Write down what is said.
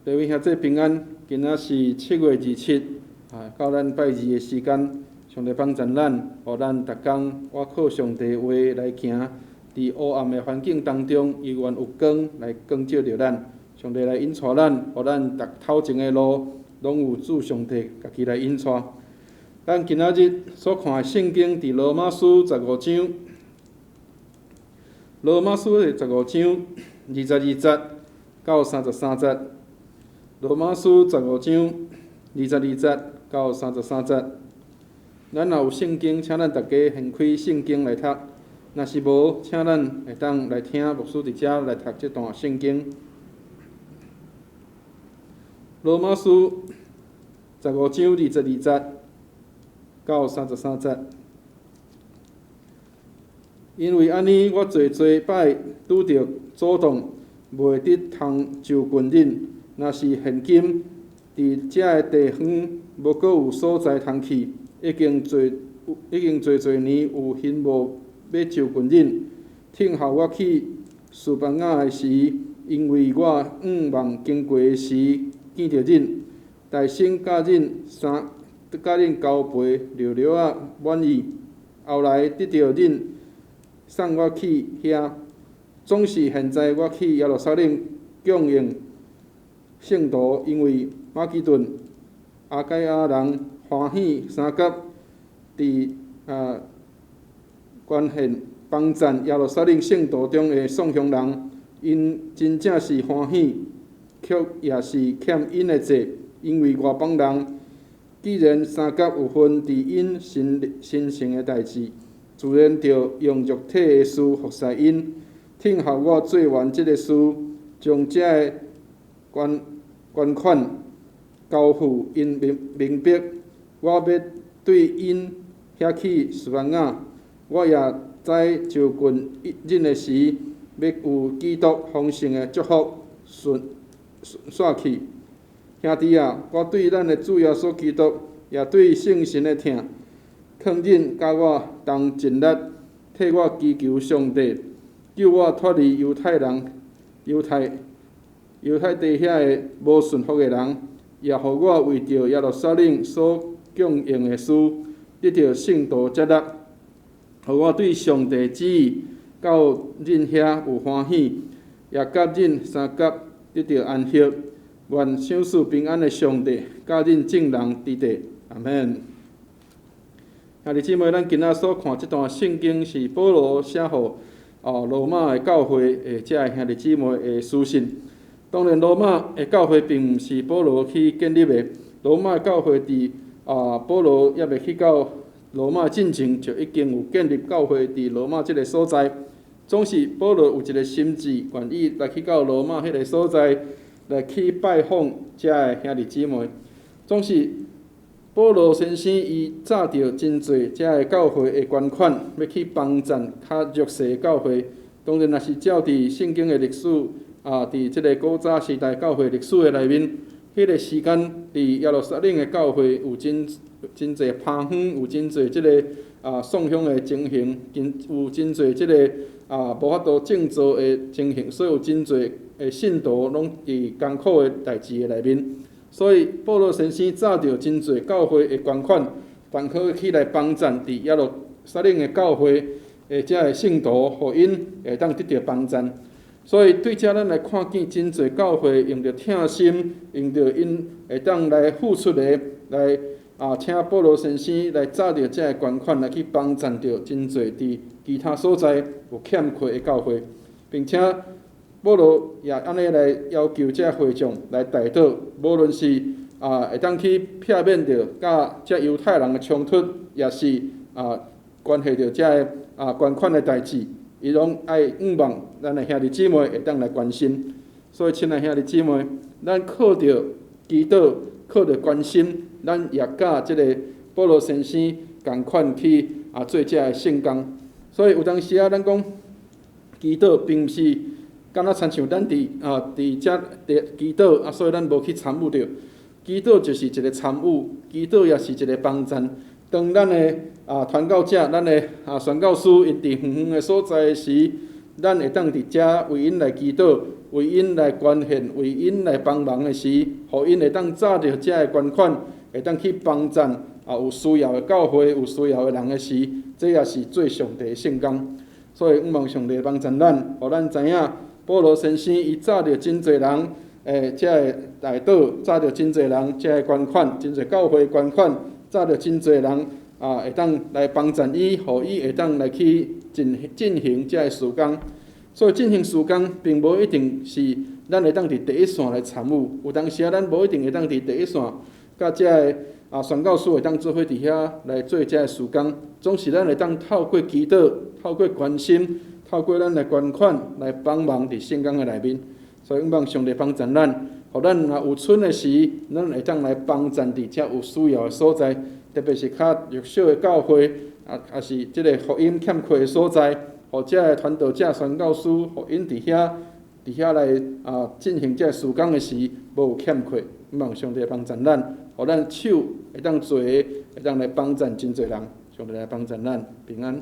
各位兄弟平安，今仔是7月27，啊，到咱拜二的時間，上帝幫贊咱，予咱逐工倚靠上帝話來行，佇黑暗的環境當中，猶原有光來光照著咱。上帝來引帶咱，予咱逐頭前的路，攏有主上帝家己來引帶。咱今仔日所看的聖經，佇羅馬書十五章，羅馬書的十五章22節到33節。羅馬書十五章22節到33節。咱若有聖經，請咱逐家掀開聖經來讀；若是無，請咱會當來聽牧師佇遮來讀這段聖經。羅馬書十五章22節到33節。因為按呢，我濟濟擺拄著阻擋，袂得通就近恁。若是現今，佇這个地方無閣有所在通去，已經濟濟年有欣慕欲就近恁。聽候我去西班牙的時，因為我向望經過的時見著恁，大聲佮恁相佮恁交陪，了了仔滿意。後來得著恁送我去遐，總是現在我去耶路撒冷供應聖徒，因為馬其頓、亞該亞人歡喜相佮，佇捐獻幫贊耶路撒冷聖徒中的宋鄉人，𪜶真正是歡喜，卻也是欠𪜶的債，因為外邦人既然相佮有份佇𪜶神神聖的代誌，自然著用肉體的事服侍𪜶。聽候我做完這个事，將這个捐款交付𪜶明明白，我欲對𪜶遐去西班牙，我也知就近恁的時，欲有基督豐盛的祝福順紲去。兄弟啊，我對咱的主耶穌基督，也對聖神的疼，勸恁佮我同盡力，替我祈求上帝，救我脫離猶太人、猶太地遐的無順服的人，也予我為著耶路撒冷所供應的事，得著聖徒接納，予我對上帝旨意到恁遐有歡喜，也佮恁相佮得著安息。願賞賜平安的上帝，佮恁眾人佇佇。阿門。兄弟姊妹，咱今仔所看這段聖經是保羅寫予羅馬的教會的這个兄弟姊妹的書信。當然，羅馬的教會並毋是保羅去建立的。羅馬教會佇保羅猶未去到羅馬進前，就已經有建立教會佇羅馬這个所在。總是保羅有一个心志，願意來去到羅馬彼个所在，來去拜訪遮个兄弟姊妹。總是保羅先生伊紮著真濟遮个教會的捐款，欲去幫贊較弱勢的教會。當然，若是照佇聖經的歷史，佇這个古早時代教會歷史的內面，彼个時間佇耶路撒冷的教會有真真濟拋荒，有真濟這个喪鄉的情形，真有真濟這个無法度振作的情形，所以有真濟的信徒攏佇艱苦的代誌的內面。所以保羅先生紮著真濟教會的捐款，但可去來幫贊佇耶路撒冷的教會的遮个聖徒，予𪜶會當得著幫贊。所以對遮咱來看見真濟教會用著疼心，用著𪜶會當來付出的，來請保羅先生來紮著遮个捐款來去幫贊著真濟佇其他所在有欠缺的教會，並且保羅也按呢來要求遮會眾來代禱，無論是會當去避免著佮遮猶太人的衝突，也是關係著遮个捐款的代誌，伊攏愛向望咱的兄弟姊妹會當來關心。所以，親愛兄弟姊妹，咱靠著祈禱，靠著關心，咱也佮這个保羅先生仝款去做遮个聖工。所以有當時啊，咱講祈禱並毋是敢若親像咱佇遮佇祈禱啊，所以咱無去參與著。祈禱就是一个參與，祈禱也是一个幫贊。當咱的傳教者、咱的宣教師𪜶佇遠遠的所在時，咱會當佇遮為𪜶來祈禱，為𪜶來捐獻、為𪜶來幫忙的時，予𪜶會當紮著遮个捐款，會當去幫贊啊有需要的教會、有需要的人的時，這也是做上帝的聖工。所以，向望上帝幫贊咱，予咱知影，保羅先生伊紮著真濟人，遮个代禱，紮著真濟人，遮个捐款，真濟教會捐款，紮著真濟人啊，會當來幫贊伊，予伊會當來去進行遮个事工。所以進行事工，並無一定是咱會當佇第一線來參與，有當時啊，咱無一定會當佇第一線，佮遮个啊宣教師會當做伙佇遐來做遮个事工。總是咱會當透過祈禱、透過關心、透過咱來捐款來幫忙佇聖工的內面。所以，望上帝幫贊咱，予咱若有賰的時，咱會當來幫贊佇遮有需要的所在，特別是較弱小的教會，啊，抑是這个福音欠缺的所在，予遮个傳道者、宣教師，予𪜶佇遐來啊進行這个事工的時，無有欠缺。望上帝幫贊咱，予咱手會當做的，會當來幫贊真濟人。上帝來幫贊咱，平安。